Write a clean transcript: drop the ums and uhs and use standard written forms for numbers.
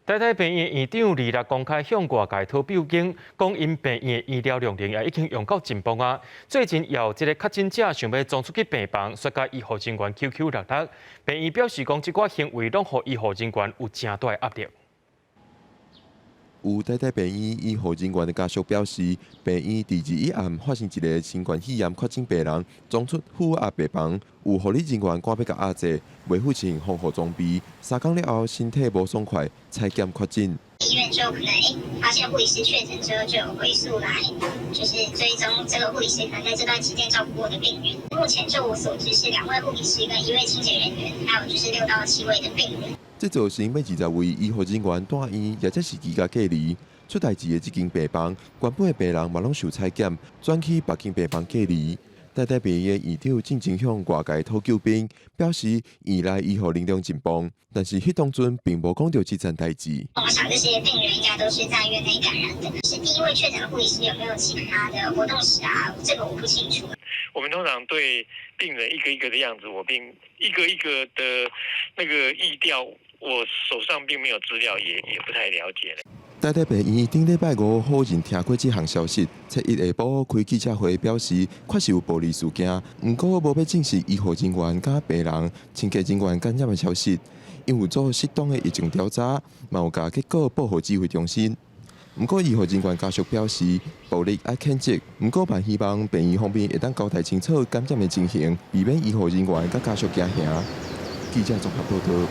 台大病院院長二六公開向外界討表經，講𪜶病院醫療量能也已經用到盡崩啊！最近有這個確診者想欲衝出去病房，煞共醫護人員搝搝落落。病院表示講，這寡行為攏予醫護人員有誠大壓力。有台大病院醫護人員的家屬表示，病院佇21暗發生一个新冠肺炎確診病人，衝出負壓病房，有護理人員趕欲共壓制，袂付穿防護裝備，3工了後身體無爽快，採檢確診。醫院就可能發現護理師確診之後，就有回溯來，就是追蹤這個護理師可能在這段期間照顧過的病人。目前就我所知是兩位護理師跟一位清潔人員，還有就是6到7位的病人。這造成欲20位醫護人員蹛院，抑則是居家隔離。出代誌的這間病房，原本的病人嘛攏受採檢，轉去別間病房隔離。台大病院的院長進前向外界討救兵，表示院內醫護能量緊繃，但是彼當陣並無講著這層代誌。我想這些病人應該都是在院內感染的。是第一位確診的護理師有沒有其他的活動史啊？這個我不清楚。我們通常對病人一個一個的樣子，我並一個一個的那個疫調，我手上並沒有資料，也不太了解。台大病院頂禮拜五否認聽過這項消息，初一下晡開記者會表示，確實有暴力事件，毋過無欲證實醫護人員佮病人、清潔人員感染的消息，𪜶有做適當的疫情調查，嘛有共結果報予指揮中心。毋過醫護人員家屬表示，暴力愛譴責，毋過嘛希望病院方面會當交代清楚感染的情形，避免醫護人員佮家屬驚嚇。記者綜合報道。